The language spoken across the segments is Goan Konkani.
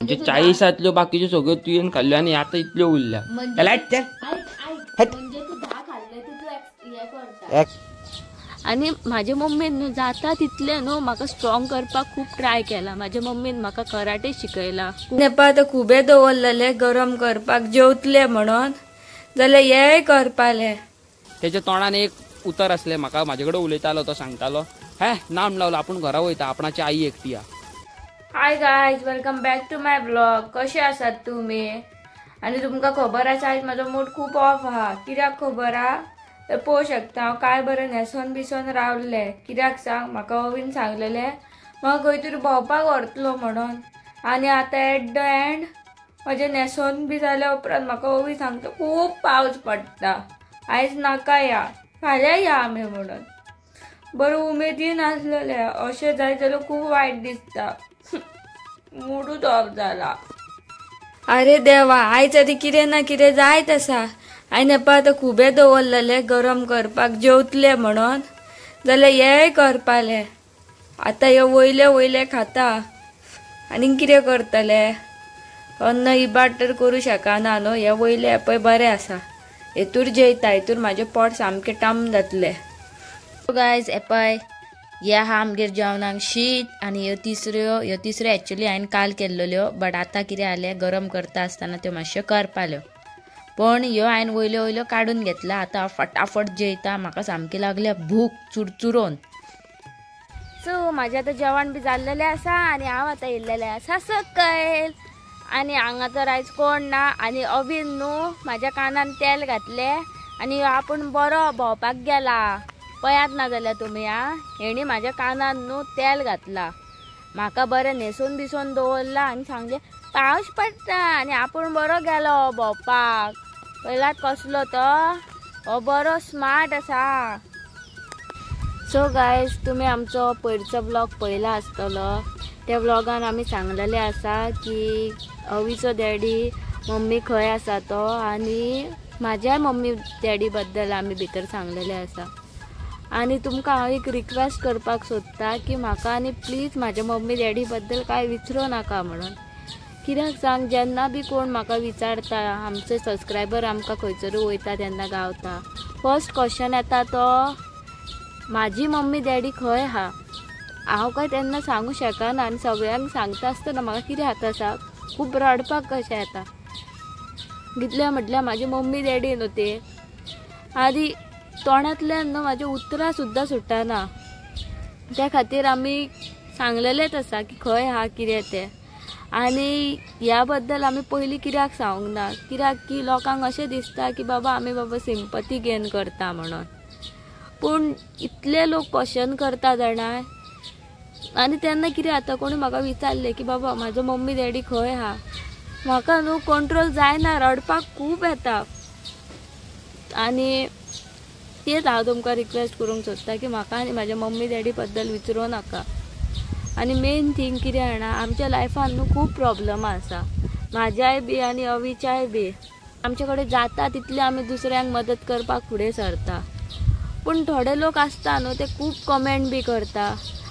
म्हणजे 40 बाकीच्यो सगळ्यो तुवें खाल्ल्यो आनी आतां इतल्यो उरल्या. आनी म्हाजे मम्मीन न्हू जाता तितलें न्हू म्हाका स्ट्रॉंग करपाक खूब ट्राय केला. म्हाज्या मम्मीन म्हाका कराटे शिकयला. नेपा आतां खुबे दवरलेले गरम करपाक जेवतले म्हणून, जाल्यार हेय करपाले. तेच्या तोंडान एक उतर आसलें म्हाका, म्हाजे कडेन उलयतालो तो, सांगतालो हे नाम लावलो आपूण घरा वयता, आपणाची आई एकटी आहा. Hi guys, welcome back to my blog. कशे आसात तुमी? आनी तुमकां खबर आसा आयज म्हाजो मूड खूब ऑफ आहा. कित्याक खबर आहा तर पळोवंक शकता हांव काय बरें न्हेसोन बिसोन रावलें. कित्याक सांग, म्हाका ओवीन सांगलेलें म्हाका खंय तरी भोंवपाक व्हरतलो म्हणून, आनी आतां एट the and म्हजें न्हेसोन बी जाल्या उपरांत म्हाका ओवी सांगता खूब पावस पडटा, आयज नाका या, फाल्यां या आमी म्हणून. बरें उमेदीन आसलेलें, अशें जायत जाल्यार खूब वायट दिसता, मुडूच ऑफ जाला. अरे देवा, आयज आदी कितें ना कितें जायत आसा. हांवें नेपा आतां खुबे दवरलेले गरम करपाक जेवतले म्हणून, जाल्यार हेय करपाले. आतां हे वयले वयले खाता आनी कितें करतले, अन्न इबाड तर करूं शकना न्हू. हे वयले पळय बरें आसा, हेतूर जेयता, हेतूर म्हाजें पोट सामकें टाम जातलें. गायज एपय हे आहा आमगेर जेवणाक शीत आनी ह्यो तिसऱ्यो, ह्यो तिसऱ्यो एक्चुली हांवें काल केल्ल्यो, बट आतां कितें जालें गरम करता आसतना त्यो मातश्यो करपाल्यो, पण ह्यो हांवें वयल्यो वयल्यो काडून घेतला. आतां फटाफट जेयता, म्हाका सामकी लागल्या भूक चुरचुरोन. सो म्हाजें आतां जेवण बी जाल्लेलें आसा आनी हांव आतां येयल्लेलें आसा सकयल. आनी हांगा तर आयज कोण ना. आनी अवीन न्हू म्हाज्या कानान तेल घातलें आनी आपूण बरो भोंवपाक गेला. पळयात ना जाल्यार तुमी आ, हेणी म्हाज्या कानान न्हू तेल घातला, म्हाका बरें न्हेसून बिसून दवरला आनी सांगलें पावस पडटा, आनी आपूण बरो गेलो भोंवपाक. पळयलात कसलो तो, हो बरो स्मार्ट आसा. सो गायज, तुमी आमचो पयरचो ब्लॉग पळयला आसतलो. त्या ब्लॉगान आमी सांगलेलें आसा की अवीचो डॅडी मम्मी खंय आसा तो, आनी म्हाज्या मम्मी डॅडी बद्दल आमी भितर सांगलेलें आसा. आनी तुमकां हांव एक रिक्वेस्ट करपाक सोदता की म्हाका आनी प्लीज म्हाज्या मम्मी डॅडी बद्दल कांय विचारूं नाका म्हणून. कित्याक सांग, जेन्ना बी कोण म्हाका विचारता, आमचे सबस्क्रायबर आमकां खंयसरूय वयता तेन्ना गावता, फर्स्ट क्वेश्चन येता तो म्हाजी मम्मी डॅडी खंय आहा. हांव काय तेन्ना सांगूं शकना आनी सगळ्यांक सांगता आसतना म्हाका कितें जाता सांग, खूब रडपाक कशें येता. कितल्या म्हटल्यार म्हाजी मम्मी डॅडी न्हू ते, आनी तोंडांतल्यान न्हू म्हाज्या उतरां सुद्दां सुटना. त्या खातीर आमी सांगलेलेंच आसा की खंय आहा कितें तें. आनी ह्या बद्दल आमी पयलीं कित्याक सांगूंक ना, कित्याक की लोकांक अशें दिसता की बाबा आमी बाबा सिंपती गेन करता म्हणून. पूण इतले लोक क्वेश्चन करता जाणा. आनी तेन्ना कितें जाता, कोणी म्हाका विचारलें की बाबा म्हाजो मम्मी डॅडी खंय आहा, म्हाका न्हू कंट्रोल जायना, रडपाक खूब येता. आनी तेच हांव तुमकां रिक्वेस्ट करूंक सोदता की म्हाका आनी म्हाज्या मम्मी डॅडी बद्दल विचारूं नाका. आनी मेन थींग कितें जाणा, आमच्या लायफान न्हू खूब प्रॉब्लमां आसा, म्हाज्याय बी आनी अवीच्याय बी. आमचे कडेन जाता तितलें आमी दुसऱ्यांक मदत करपाक फुडें सरता, पूण थोडे लोक आसता न्हू ते खूब कमेंट बी करता.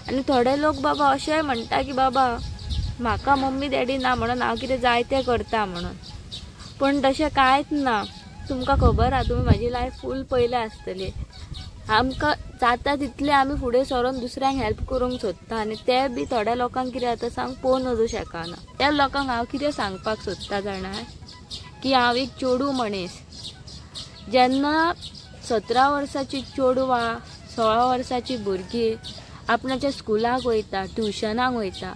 आनी थोडे लोक बाबा अशेंय म्हणटा की बाबा म्हाका मम्मी डॅडी ना म्हणून हांव कितें जाय तें करता म्हणून. पूण तशें कांयच ना. तुमकां खबर आहा, तुमी म्हाजी लायफ फूल पळयल्या आसतली. आमकां जाता तितलें आमी फुडें सरोन दुसऱ्यांक हेल्प करूंक सोदता, आनी ते बी थोड्या लोकांक कितें जाता सांग, पळोवन वचूं शकना. त्या लोकांक हांव कितें सांगपाक सोदता जाणा, की हांव एक चेडूं मनीस. जेन्ना 17 वर्साची चेडवां, 16 वर्साची भुरगीं आपणाच्या स्कुलाक वयता, ट्युशनाक वयता,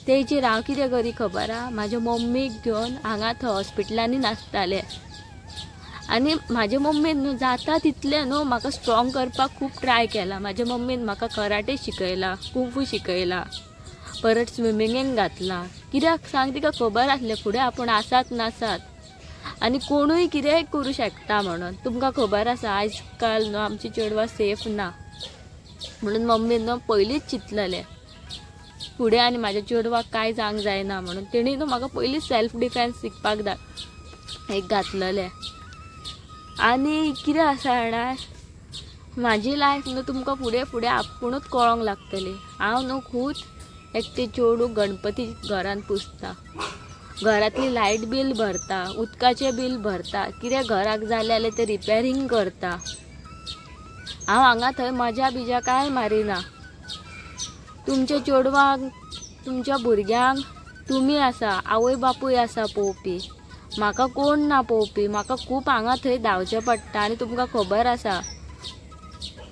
तेचेर हांव कितें करी खबर आहा, म्हाज्या मम्मीक घेवन हांगा थंय हॉस्पिटलांनी नाचतालें. आनी म्हाजे मम्मीन न्हू जाता तितलें न्हू म्हाका स्ट्रॉंग करपाक खूब ट्राय केला. म्हाज्या मम्मीन म्हाका कराटे शिकयला, कुंफू शिकयला, परत स्विमिंगेक घातला. कित्याक सांग, तिका खबर आसलें फुडें आपूण आसात नासात आनी कोणूय कितेंय करूं शकता म्हणून. तुमकां खबर आसा आयज काल न्हू आमची चेडवां सेफ ना म्हणून मम्मीन न्हू पयलींच चिंतलेलें फुडें आनी म्हाज्या चेडवाक कांय जावंक जायना म्हणून. तेणी न्हू म्हाका पयलींच सेल्फ डिफेन्स शिकपाक एक घातलेलें. आनी कितें आसा जाणा, म्हाजी लायफ न्हू तुमकां फुडें फुडें आपुणूच कळोंक लागतली. हांव न्हू खूद एकटें चेडूं गणपती घरान पुजता. घरांतली लायट बील भरता, उदकाचें बील भरता, कितें घराक जालें जाल्यार तें रिपेरींग करता. हांव हांगा थंय मजा बिजा कांय मारिना. तुमच्या चेडवांक, तुमच्या भुरग्यांक तुमी आसा, आवय बापूय आसा पळोवपी. म्हाका कोण ना पळोवपी. म्हाका खूब हांगा थंय धांवचें पडटा. आनी तुमकां खबर आसा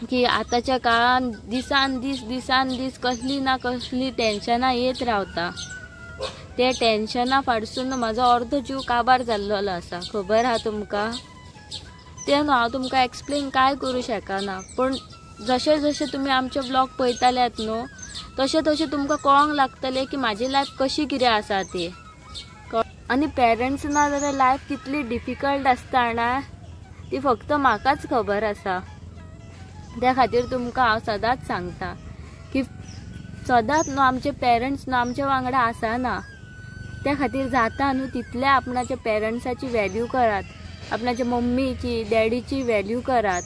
की आतांच्या काळान दिसान दीस दिसान दीस कसली ना कसली टेन्शनां येत रावता. ते टेन्शनां फाटसून म्हाजो अर्दो जीव काबार जाल्लो आसा, खबर आहा तुमकां. तें न्हू हांव तुमकां एक्सप्लेन कांय करूं शकना, पूण जशें जशें तुमी आमचे ब्लॉग पळयताल्यात न्हू तशें तशें तुमकां कळोंक लागतलें की म्हाजी लायफ कशी कितें आसा ती. आनी पेरंट्स ना जाल्यार लायफ कितली डिफिकल्ट आसता ना ती फक्त म्हाकाच खबर आसा. त्या खातीर तुमकां हांव सदांच सांगता की सदांच न्हू आमचे पेरंट्स न्हू आमच्या वांगडा आसना. त्या खातीर जाता न्हू तितले आपणाच्या पेरंट्साची व्हॅल्यू करात, आपणाच्या मम्मीची डॅडीची व्हॅल्यू करात.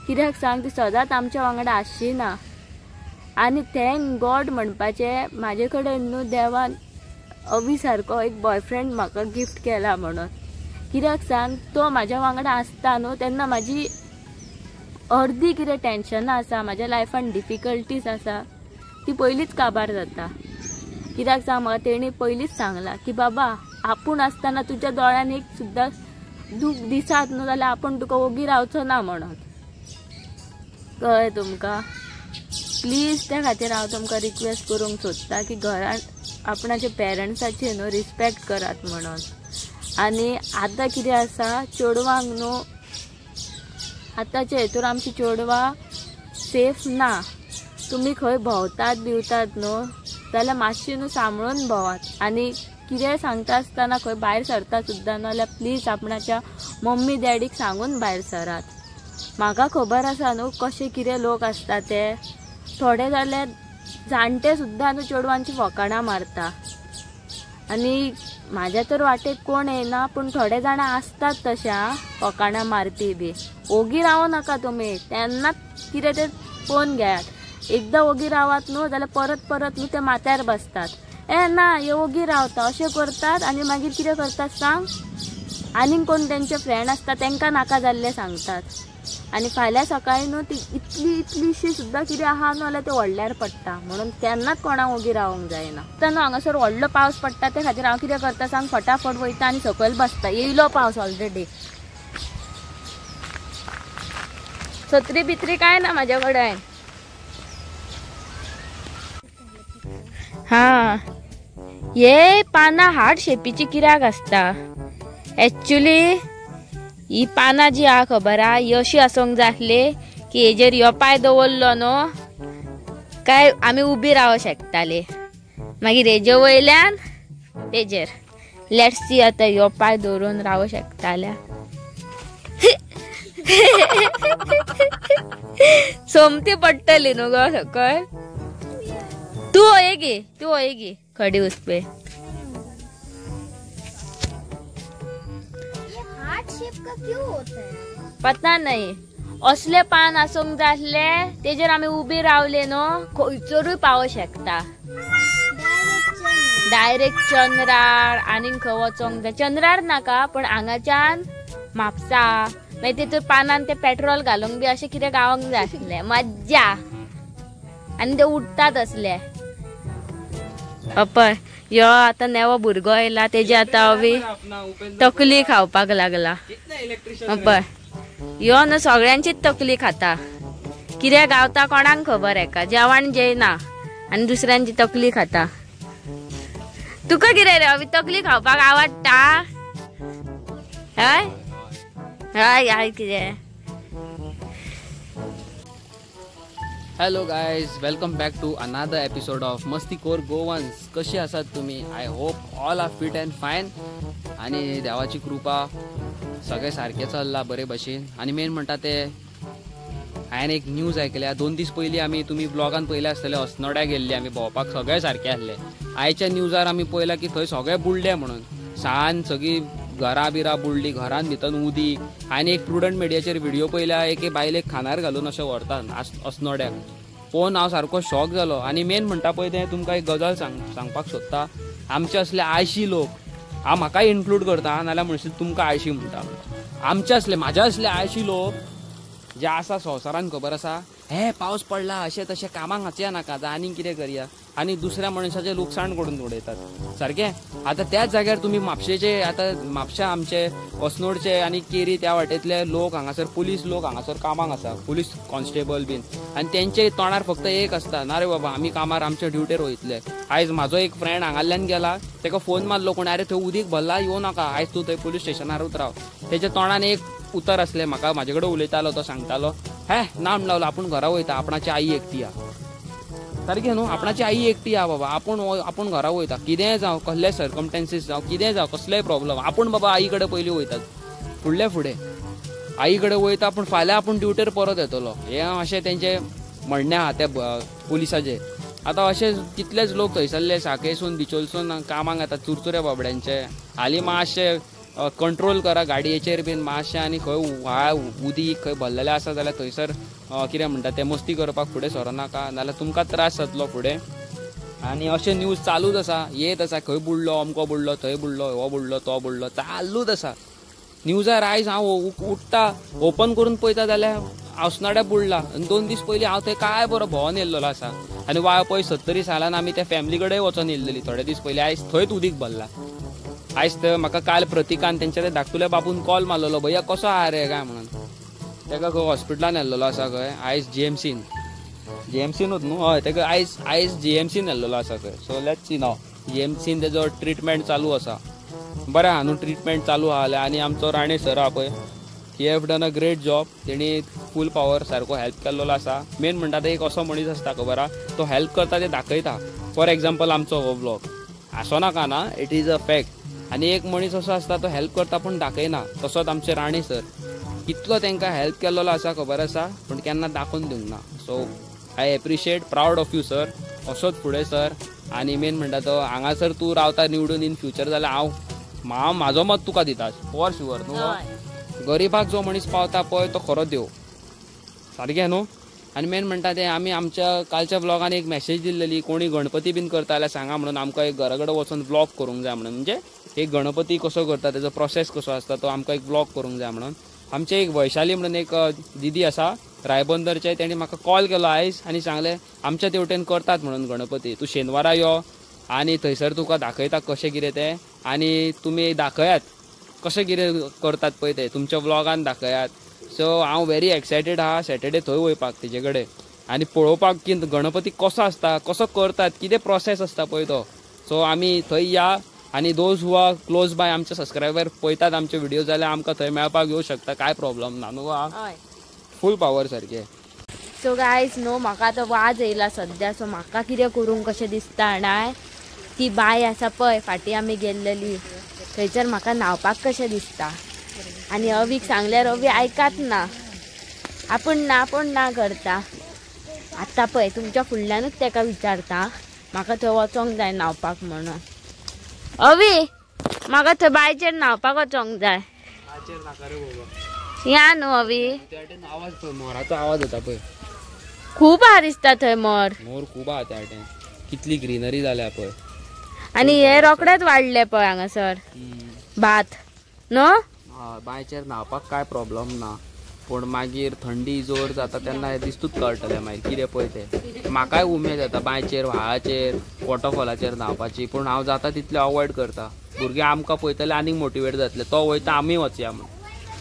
कित्याक सांग, ती सदांच आमच्या वांगडा आसची ना. आनी thank God म्हणपाचें म्हाजे कडेन न्हू देवान अवी सारको एक बॉयफ्रेंड म्हाका गिफ्ट केला म्हणून. कित्याक सांग, तो म्हाज्या वांगडा आसता न्हू तेन्ना म्हाजी अर्दी कितें टेन्शनां आसा, म्हाज्या लायफान डिफिकल्टीज आसा ती पयलींच काबार जाता. कित्याक सांग, म्हाका तेणी पयलींच सांगलां की बाबा आपूण आसतना तुज्या दोळ्यान एक सुद्दां दूख दिसात न्हू जाल्यार आपूण तुका ओगी रावचो ना म्हणून. कळ्ळें तुमकां? प्लीज त्या खातीर हांव तुमकां रिक्वेस्ट करूंक सोदता की घरान आपणाच्या पेरंट्साची न्हू रिस्पेक्ट करात म्हणून. आनी आतां कितें आसा, चेडवांक न्हू आतांच्या हेतूर आमची चेडवां सेफ ना. तुमी खंय भोंवतात बिवतात न्हू जाल्यार मातशी न्हू सांबाळून भोंवात. आनी कितेंय सांगता आसतना खंय भायर सरता सुद्दां न्हू जाल्यार प्लीज आपणाच्या मम्मी डॅडीक सांगून भायर सरात. म्हाका खबर आसा न्हू कशें कितें लोक आसता ते. थोडे जाल्यार जाणटे सुद्दां न्हू चेडवांची फकाणां मारता. आनी म्हाज्या तर वाटेक कोण येना, पूण थोडे जाणां आसतात तशें फकाणां मारपी बी. ओगी रावो नाका तुमी, तेन्नाच कितें तें पळोवन घेयात. एकदां ओगी रावात न्हू जाल्यार परत परत न्हू ते माथ्यार बसतात, ए ना हे ओगी रावता अशें करतात. आनी मागीर कितें करतात सांग, आनीक कोण तेंचे फ्रेंड आसता तेंकां नाका जाल्लें सांगतात. आनी फाल्यां सकाळीं न्हू ती इतली इतलीशी सुद्दां कितें आहा न्हू जाल्यार तें व्हडल्यार पडटा. म्हणून केन्नाच कोणाक ओगी रावंक जायना. आतां न्हू हांगासर व्हडलो पावस पडटा, ते खातीर हांव कितें करता सांग, फटाफट वयता आनी सकयल बसता. येयलो पावस ऑलरेडी, सत्री बित्री काय ना म्हाज्या कडेन. हां, हे पानां हार्ट शेपीची कित्याक आसता? एक्चुली ही पानां जी आहा खबर आहा, ही अशी आसूंक जाय आसली की हेजेर ह्यो पांय दवरलो न्हू काय आमी उबी रावंक शकताली. मागीर हेजे वयल्यान तेजेर let's see आतां ह्यो पांय दवरून रावंक शकताल्या. सोमती पडटली न्हू गो सकयल. तू होएगी, तू होएगी खड़ी उस पे. का क्यों होता है पता नहीं. असले पान आसूंक जाय आसले तेजेर आमी उबी रावले न्हू खंयसरूय पावोंक शकता. डायरेक्ट चंद्रार आनीक खंय वचोंक जाय. चंद्रार नाका, पूण हांगाच्यान म्हापसा मागीर तेतूर पानान ते पेट्रोल घालूंक बी अशें कितें गावंक जाय आसलें, मज्जा. आनी ते उडटात असले. पळय यो आतां नवो भुरगो येयला, तेजी आतां अवी तकली खावपाक लागला. पळय यो न्हू सगळ्यांचीच तकली खाता. कितें गावता कोणाक खबर हेका, जेवण जेयना आनी दुसऱ्यांची तकली खाता. तुका कितें रे अवी तकली खावपाक आवडटा? हय हय हय कितें. Hello guys, welcome back to another episode of Mastikor Goans. कशी आसात तुम्ही? I hope all are fit and fine. आणि देवाची कृपा सगळे सारखे चल्ला बरे भशेन. आनी मेन म्हणटा ते हांवें एक न्यूज आयकल्या 2 दीस पयलीं, आमी तुमी ब्लॉगान पयले आसतले, अस्नोड्या गेल्ले आमी भोंवपाक, सगळे सारके आसले. आयच्या न्यूजार आमी पळयला की थंय सगळे बुडले म्हणून, सान सगळी घरां बिरां बुडली, घरान भितर उदीक. हांवें एक प्रुडंट मिडियाचेर व्हिडिओ पळयल्या, एके बायलेक खानार घालून अशें व्हरतात अस्नोड्याक. पळोवन हांव सारको शॉक जालो. आनी मेन म्हणटा पळय तें तुमकां एक गजाल सांगपाक सोदता. आमचे असले आयशी लोक हांव म्हाकाय इन्क्लूड करता, नाल्यार म्हणशील तुमकां आळशी म्हणटा. आमचे असले म्हाज्या असले आळशी लोक जे आसा संवसारान खबर आसा, हे पावस पडला अशें तशें कामाक वचया नाका, आनीक कितें करया, आनी दुसऱ्या मनशाचें लुकसाण करून उडयतात सारकें. आतां त्याच जाग्यार तुमी म्हापशेचे, आतां म्हापशा आमचे अस्नोडचे आनी केरी त्या वाटेंतले लोक हांगासर पुलीस लोक हांगासर कामाक आसा, पुलीस कॉन्स्टेबल बीन, आनी तेंचे तोंडार फक्त एक आसता, ना रे बाबा आमी कामार आमचे ड्युटेर वयतले. आयज म्हाजो एक फ्रेंड हांगाल्यान गेला, तेका फोन मारलो कोण, आरे थंय उदीक भरला येवं नाका, आयज तूं थंय पुलीस स्टेशनारूच राव. तेच्या तोंडान एक उतर आसलें, म्हाका म्हाजे कडेन उलयतालो, तो सांगतालो हे ना म्हण लागलो आपूण घरा वयता, आपणाची आई एकटी आहा सारकें न्हू, आपणाची आई एकटी आहा बाबा, आपूण आपूण घरा वयता, कितेंय जावं, कसलेय सर्कमस्टन्सीस जावं, कितेंय जावं, कसलेय प्रॉब्लम, आपूण बाबा आई कडेन पयलीं वयतात, फुडले फुडें आई कडेन वयता, पूण फाल्यां आपूण ड्युटेर परत येतलो, हें अशें तेंचें म्हणणें आहा त्या पुलिसाचें. आतां अशे कितलेच लोक थंयसरले साकेसून बिचोलसून कामाक येतात चुरचुरे बाबड्यांचे. हालीं मातशें कंट्रोल करा गाडयेचेर बीन मातशें, आनी खंय व्हाळ उदीक खंय भरलेलें आसा जाल्यार थंयसर कितें म्हणटा तें मस्ती करपाक फुडें सरोनाका, नाल्यार तुमकां त्रास जातलो फुडें. आनी अशें न्यूज चालूच आसा, येत आसा, खंय बुडलो अमको बुडलो, थंय बुडलो, हो बुडलो, तो बुडलो, चालूच आसा न्यूजार. आयज हांव उठ्ठा ओपन करून पळयता जाल्यार अस्नोड्या बुडला, आनी 2 दीस पयलीं हांव थंय काय बरो भोंवन येयल्लो आसा. आनी वाळपय 70 सालान आमी त्या फॅमिली कडेन वचोन येयल्लेली थोडे दीस पयलीं, आयज थंयच उदीक भरला. आयज तर म्हाका काल प्रतिकान तेंच्या त्या धाकटुल्या बाबून कॉल मारलेलो, भैया कसो आहा रे काय म्हणून, तेका खंय हॉस्पिटलान येल्लेलो आसा खंय, आयज जीएमसीन, जीएमसीनूच न्हू, हय तेका आयज आयज जीएमसीन येल्लेलो आसा खंय. सो let's see नाव जीएमसीन तेजो ट्रिटमेंट चालू आसा, बरें आहा न्हू ट्रिटमेंट चालू आहा जाल्यार. आनी आमचो राणे सर आहा पळय, he have done a great job, तेणी फूल पावर सारको हेल्प केल्लो आसा. मेन म्हणटा ते एक असो मनीस आसता खबर आहा, तो हेल्प करता ते दाखयता. फॉर एग्जाम्पल आमचो हो व्लॉग आसो नाका ना, it is a fact. आनी एक मनीस असो आसता तो हेल्प करता पूण दाखयना, तसोच आमचे राणे सर कितलो तांकां हेल्प केल्लो आसा खबर आसा, पूण केन्ना दाखोवन दिवंक ना. So I appreciate, proud of you sir, असोच फुडें सर. आनी मेन म्हणटा तो हांगासर तूं रावता निवडून इन फ्युचर जाल्यार हांव म्हाजो मत तुका दिता फॉर शुअर न्हू. गरिबाक जो मनीस पावता पळय तो खरो देव सारकें न्हू. आनी मेन म्हणटा तें आमी आमच्या कालच्या व्लॉगान एक मॅसेज दिल्लेली, कोणी गणपती बीन करता जाल्यार सांगा म्हणून, आमकां एक घरा कडेन वचून व्लॉग करूंक जाय म्हणून, म्हणजे एक गणपती कसो करता तेजो प्रोसेस कसो आसता तो आमकां एक व्लॉग करूंक जाय म्हणून. आमचे एक वैशाली म्हणून एक दिदी आसा रायबंदरचे, तेणी म्हाका कॉल केलो आयज आनी सांगलें आमच्या तेवटेन करतात म्हणून गणपती, तूं शेनवारा यो आनी थंयसर तुका दाखयता कशें कितें तें, आनी तुमी दाखयात कशें कितें करतात पळय तें तुमच्या व्लॉगान दाखयात. सो हांव व्हेरी एक्सायटेड आहा सॅटर्डे थंय वयपाक तेजे कडेन आनी पळोवपाक की गणपती कसो आसता, कसो करतात, कितें प्रोसेस आसता पळय तो. सो आमी थंय या आनी those who are close by आमचे सबस्क्रायबर पळयतात आमचे व्हिडिओ जाल्यार आमकां थंय मेळपाक येवं शकता, कांय प्रॉब्लम ना न्हू, फूल पावर सारकें. सो गायज न्हू म्हाका आतां वाज येयला सद्या, सो म्हाका कितें करूंक कशें दिसता जाणाय, ती बांय आसा पळय फाटीं आमी गेल्लेली थंयसर म्हाका न्हांवपाक कशें दिसता. आनी अवीक सांगल्यार अवी आयकात ना, आपूण ना पूण ना करता. आतां पळय तुमच्या फुडल्यानूच तेका विचारता म्हाका थंय वचोंक जाय न्हांवपाक म्हणून. अवी म्हाका थंय बांयचेर न्हांवपाक वचोंक जाय. या न्हू अवी, आवाज पळय मोराचो आवाज येता पळय, खूब आहा दिसता थंय मोर, मोर खूब आहा त्या वाटेन, कितली ग्रीनरी जाल्या पळय. आनी हे रोखडेच वाडले पळय हांगासर भात न्हू. बांयचेर न्हांवपाक कांय प्रॉब्लम ना, पूण मागीर थंडी जोर जाता तेन्ना दिस्तूच कळटलें मागीर कितें पळय तें. म्हाकाय उमेद येता बांयचेर, व्हाळाचेर, वॉटरफॉलाचेर न्हांवपाची, पूण हांव जाता तितलें अवॉयड करता. भुरगे आमकां पळयतले आनीक मोटिवेट जातले, तो वयता आमी वचया म्हूण.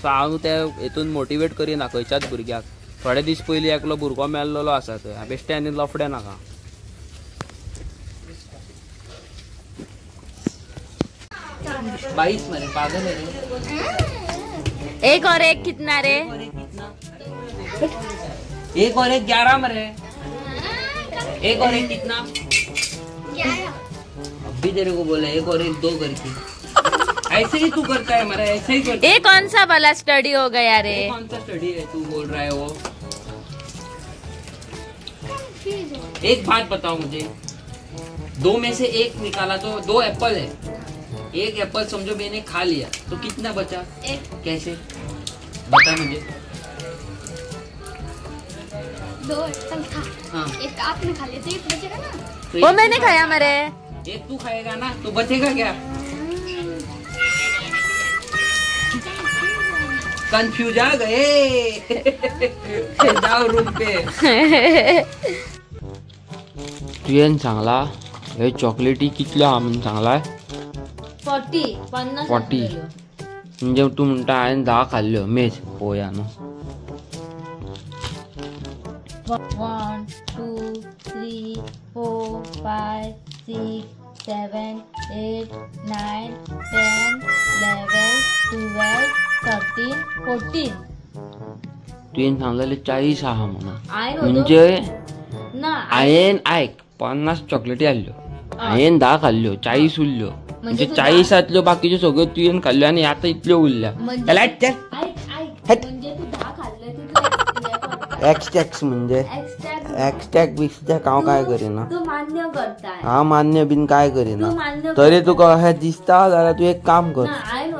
सो हांव ते हेतून मोटिवेट करिना खंयच्याच भुरग्याक. थोडे दीस पयलीं एकलो भुरगो मेल्लेलो आसा थंय, बेश्टे आनी लफडें नाका. 22 मरे पागल है रे. एक और एक कितना रे? एक और एक 11 मरे. एक और एक कितना? 11. अभी तेरे को बोला एक और एक 2 करके, ऐसे ही तू करता है मरे, ऐसे ही करता है. ये कौन सा वाला स्टडी हो गया रे? कौन सा स्टडी है तू बोल रहा है वो? एक बात बताओ मुझे, 2 में से 1 निकाला तो 2 एप्पल है, एक एप्पल समझो मैंने खा लिया तो कितना बचा? एक. कैसे बता मुझे? 2 एप्पल था, हाँ। एक आपने खा लिया तो एक बचेगा ना। तो वो मैंने खाया मरे। एक तू खाएगा ना तो बचेगा क्या? कन्फ्यूज आ गए. जाओ रूम पे. तुवें सांगला हे चॉकलेटी कितल्यो आहा म्हणून सांगलाय? 40 50 40. म्हणजे तूं म्हणटा हांवें 10 खाल्ल्यो. मेज पळोवया न्हू. 1 2 3 4 5 6 7 8 9 10 11 12 13 14. तुवें सांगलेले 40 आहा म्हणून. म्हणजे ना हांवें आयक 50 चॉकलेटी हाडल्यो, हांवें 10 खाल्ल्यो, 40 उरल्यो. म्हणजे 40 बाकीच्यो सगळ्यो तुवें खाल्ल्यो आनी आतां इतल्यो उरल्या. एक्स म्हणजे एक्सटॅक बिक्सटॅक हांव काय करिना. तूं मान्य करता. हांव मान्य बीन काय करिना. तरी तुका अशें दिसता जाल्यार तूं एक काम कर,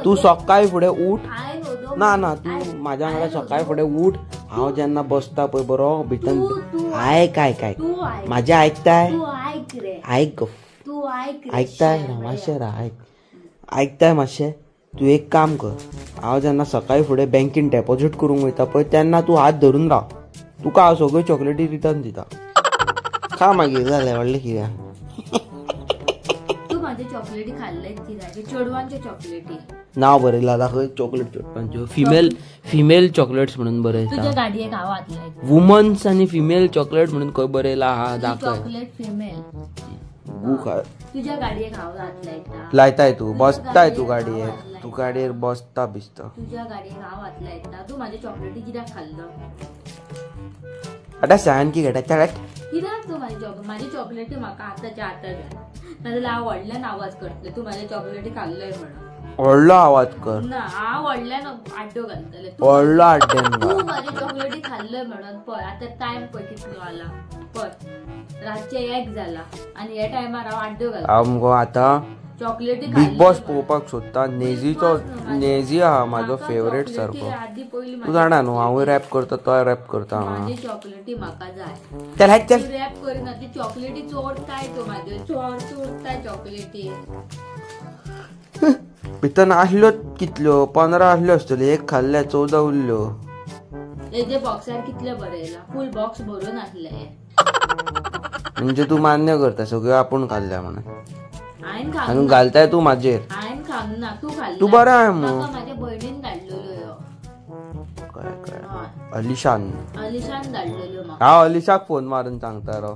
तूं सकाळी फुडें उठ. ना ना तूं म्हाज्या वांगडा सकाळी फुडें उठ. हांव जेन्ना बसता पळय बरो भितर आयक आयक आयक म्हाजें आयकताय. आयक गो आयकताय मातशें राव. आयक आयकताय मातशें. तूं एक काम कर, हांव जेन्ना सकाळी फुडें बँकेन डेपोजीट करूंक वयता पळय तेन्ना तूं हात धरून राव. तुका हांव सगळ्यो चॉकलेटी रिटर्न दिता. खा मागीर जालें व्हडलें कितें. तूं म्हाजे चॉकलेटी खाल्ले कित्याक? चेडवांच्यो चॉकलेटी नांव बरयलां दाखय. चॉकलेट चेडवांच्यो फिमेल फिमेल चॉकलेट्स म्हणून बरयता. तुज्या गाडयेक हांव हात लायता. वुमन्स आनी फिमेल चॉकलेट म्हणून खंय बरयला आहा दाखय. चॉकलेट फिमेल गू खा. तुज्या गाडयेक हांव हात लायता. लायताय तूं बसताय तूं गाडयेर. तूं गाडयेर बसता बिसता. तुज्या गाडयेक हांव हात लायता. तूं म्हाजे चॉकलेटी कित्याक खाल्लो? आतां सांग की घेता चल. कित्याक तूं म्हाजी चॉकलेटी म्हाका आतांच्या आतां जाय, नाजाल्यार हांव व्हडल्यान आवाज करतलें तूं म्हाज्या चॉकलेटी खाल्लय म्हणून. व्हडलो आवाज कर. ना हांव व्हडल्यान आड्डो घालतलें. व्हडलो आड्ड्यान तूं म्हाजी चॉकलेटी खाल्लय म्हणून. पळय आतां टायम पळय कितलो आला. पळय रातचें 1 जाला आनी ह्या टायमार हांव आड्डो घालता. हांव मुगो आतां चॉकलेटी बिग बॉस पळोवपाक सोदता. नेझीचो नेझी आहा म्हाजो फेवरेट सारको. तूं जाणा न्हू हांवूय रॅप करता तोय रॅप करता. म्हाजी चॉकलेटी म्हाका जाय. चल चल. रॅप करिना ती चॉकलेटी चोरताय तो म्हाज्यो. चोरताय चॉकलेटी. भितर आसल्यो कितल्यो 15 आसल्यो आसतल्यो. एक खाल्ल्या 14 उरल्यो. हेजे बॉक्सार कितले बरयला? फूल बॉक्स भरून आसले. म्हणजे तूं मान्य करता सगळ्यो आपूण खाल्ल्या म्हणून. आनी घालताय तूं म्हाजेर. हांवें खावंक ना. तूं खाल्ला. तूं बरें आहा मगो. म्हाज्या भयणीन धाडलेल्यो. कळ्ळें कळ्ळें. अलिशान अलिशान धाडलेल्यो म्हाका. हांव अलिशाक फोन मारून सांगता राव.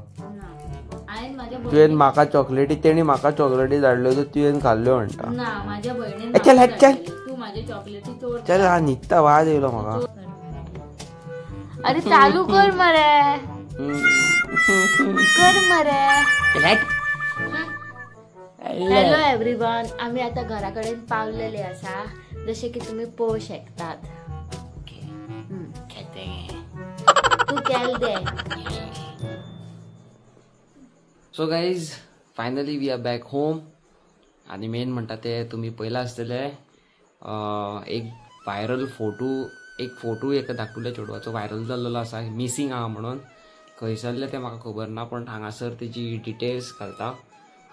तुवें म्हाका चॉकलेटी तेणी म्हाका चॉकलेटी धाडल्यो तर तुवें खाल्ल्यो म्हणटा. ना म्हाज्या भयणीन. चल चल. तूं म्हाजे चॉकलेटी चोर. चल हा न्हिदता वाज येयलो म्हाका. अरे चालू कर मरे. कर मरे. हॅलो एव्हरीवन, आमी आतां घरा कडेन पावलेले आसा. जशें की तुमी पळोवंक शकतात. तूं केल दे. So guys, finally we are back home. आनी मेन म्हणटा ते तुमी पळयलां आसतलें एक व्हायरल फोटो. एक फोटो एका धाकटुल्या चेडवाचो व्हायरल जाल्लो आसा मिसींग आहा म्हणून. खंयसरलें तें म्हाका खबर ना, पण हांगासर तेजी डिटेल्स घालता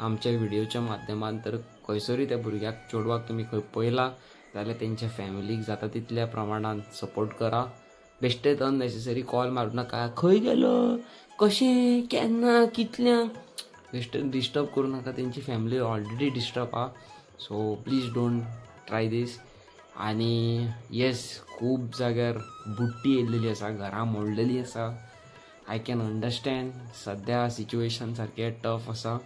आमच्या व्हिडिओच्या माध्यमान. तर खंयसरूय त्या भुरग्याक चेडवाक तुमी खंय पळयला जाल्यार तेंच्या फॅमिलीक जाता तितल्या प्रमाणान सपोर्ट करा. बेश्टेच अननेसेसरी कॉल मारूं नाका. खंय गेलो, कशें, केन्ना, कितल्यांक, बेश्टेच डिस्टर्ब करूं नाका. तेंची फॅमिली ऑलरेडी डिस्टर्ब आहा. So please don't try this. आनी येस, खूब जाग्यार बुट्टी येयल्लेली आसा, घरां मोडलेली आसा. I can understand सद्या सिच्युएशन सारकें टफ आसा.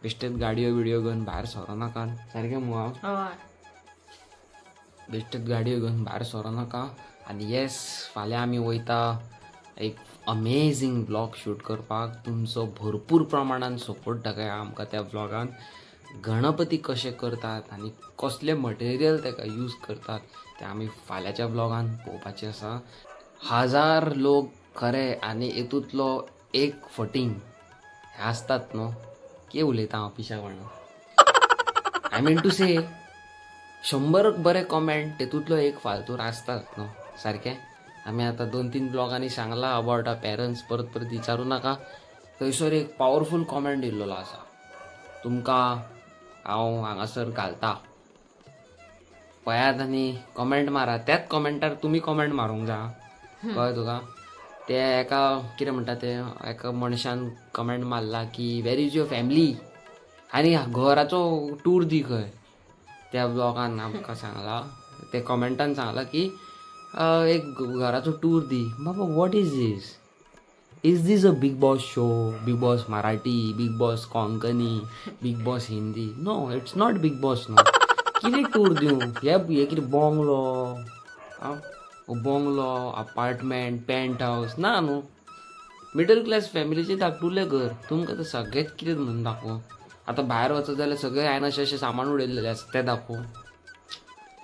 बेश्टेच गाडयो बिडयो घेवन भायर सरो नाका. सारकें मुगो हांव. बेश्टेच गाडयो घेवन भायर सरो नाका. आनी येस, फाल्यां आमी वयता एक अमेझींग व्लॉग शूट करपाक. तुमचो भरपूर प्रमाणान सपोर्ट दाखया आमकां त्या व्लॉगान. गणपती कशे करतात आनी कसले मटेरियल ताका यूज करतात ते आमी फाल्यांच्या व्लॉगान पळोवपाचें आसा. 1000 लोक खरे आनी हितूंतलो एक फटींग हे आसतात न्हू. कितें उलयता हांव पिशापणां. I mean to से 100 बरे कॉमेंट तेतूंतलो एक फालतूर आसतात न्हू. सारकें आमी आतां 2-3 ब्लॉगांनी सांगलां अबावट our parents. परत परत विचारूं नाका. थंयसर एक पावरफूल कॉमेंट दिल्लो आसा, तुमकां हांव हांगासर घालता. पळयात आनी कमेंट मारा. त्याच कमेंटार तुमी कमेंट मारूंक जाय. कळ्ळें तुका? ते एका कितें म्हणटा ते एका मनशान कमेंट मारला की वेर is your family आनी घराचो टूर दी खंय. त्या ब्लॉगान आमकां सांगला, ते कमेंटान सांगला की एक घराचो टूर दी. बाबा what is this? Is this a Bigg Boss show? Bigg Boss Marathi, Bigg Boss Konkani, Bigg Boss Hindi? No, it's not Bigg Boss. No, कितें टूर दिवं? हे कितें बंगलो, बंगलो, अपार्टमेंट, पेंट हावस ना न्हू. मिडल क्लास फॅमिलीचें धाकटुलें घर. तुमकां आतां सगळेंच कितें म्हणून दाखोवं? आतां भायर वचत जाल्यार सगळें हांवें अशें अशें सामान उडयलेलें आसा तें दाखोवं,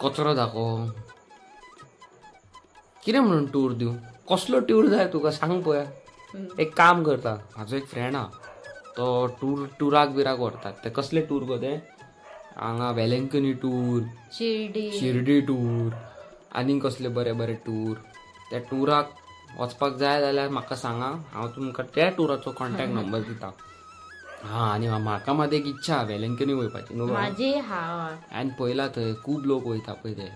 कचरो दाखोवं, कितें म्हणून टूर दिवं? कसलो टूर जाय तुका सांग पळोवया. एक काम करता, म्हाजो एक फ्रेंड आहा तो टुराक बिराक व्हरतात. ते कसले टूर गो ते? हांगा वेलंकनी टूर, शिर्डी टूर, आनीक कसले बरे बरे टूर. त्या टुराक वचपाक जाय जाल्यार म्हाका सांगा, हांव तुमकां त्या टुराचो कॉन्टॅक्ट नंबर दिता. हां, आनी म्हाका मात एक इच्छा वेलंकनी वयपाची न्हू. हांवें पळयला थंय खूब लोक वयता पळय ते.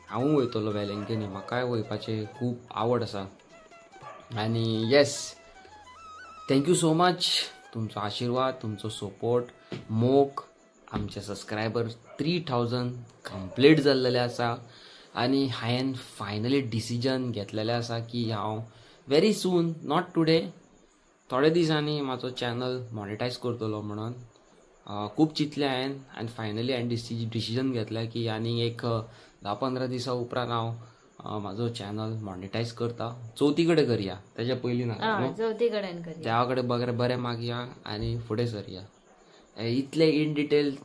हांवूय वयतलो वेलंकनी, म्हाकाय वयपाचें खूब आवड आसा. आनी yes, thank you so much. तुमचो आशिर्वाद, तुमचो सपोर्ट, मोग. आमचे सबस्क्रायबर 3000 कंप्लीट जाल्लेले आसा आनी हांवें फायनली डिसिजन घेतलेलें आसा की हांव व्हेरी सून, not today, थोडे दिसांनी म्हाजो चॅनल मॉनिटायज करतलो म्हणून खूब चिंतलें हांवें. आनी फायनली हांवें डिसिजन घेतलें की आनी एक 10-15 दिसां उपरांत हांव म्हाजो चॅनल मॉनिटायज करता. चवथी कडेन करया, तेज्या पयलीं ना, चवथी कडेन करया. देवा कडेन बरें बरें मागया आनी फुडें सरया. इतले इन डिटेल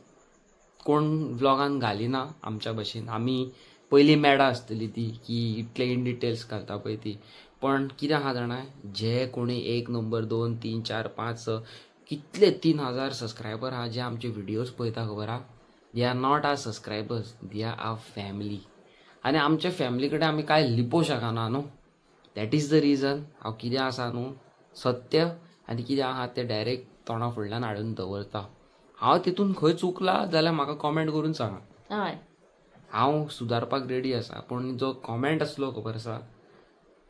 कोण व्लॉगान घालिना आमच्या भशेन. आमी पयलीं मेडा आसतली ती की इतले इन डिटेल्स घालता पळय ती. पण कितें आहा जाणा, जे कोणी 1 नंबर 2 3 4 5 6 कितले 3000 सबस्क्रायबर आहा जे आमचे व्हिडियोज पळयता खबर आहा. They are not our subscribers, they are our family. आनी आमच्या फॅमिली कडेन आमी कांय लिपोवंक शकना न्हू. That is the reason हांव कितें आसा न्हू सत्य आनी कितें आहा तें डायरेक्ट तोंडा फुडल्यान हाडून दवरता. हांव तितून खंय चुकला जाल्यार म्हाका कॉमेंट करून सांगा, हांव सुदारपाक रेडी आसा. पूण जो कॉमेंट आसलो खबर आसा,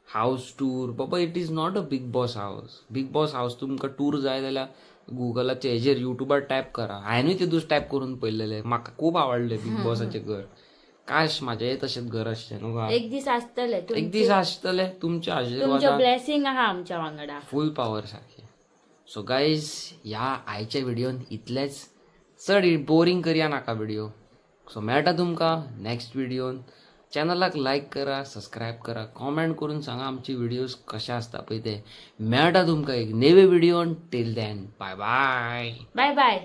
हावस टूर, बाबा it is not a Bigg Boss house. Bigg Boss house तुमकां टूर जाय जाल्यार गुगलाचेर हेजेर युट्यूबार टायप करा. हांवेंनूय तेदूस टायप करून पळयलेलें, म्हाका खूब आवडलें बिग बॉसाचें घर. काश म्हाजें तशेंच घर आसचें न्हू. एक दीस आसतलें, एक दीस आसतलें तुमच्या आशिर्वादान, ब्लेसिंग आहा आमच्या वांगडा फूल पावर सारकें. सो गायज, ह्या आयच्या व्हिडियोन इतलेंच. चड बोरींग करया नाका व्हिडिओ. सो मेळटा तुमकां नेक्स्ट व्हिडियोन. चॅनलाक लायक करा, सबस्क्रायब करा, कॉमेंट करून सांगा आमचे व्हिडियोज कशे आसता पळय ते. मेळटा तुमकां एक नवे व्हिडियोन. Till then, bye bye. Bye bye.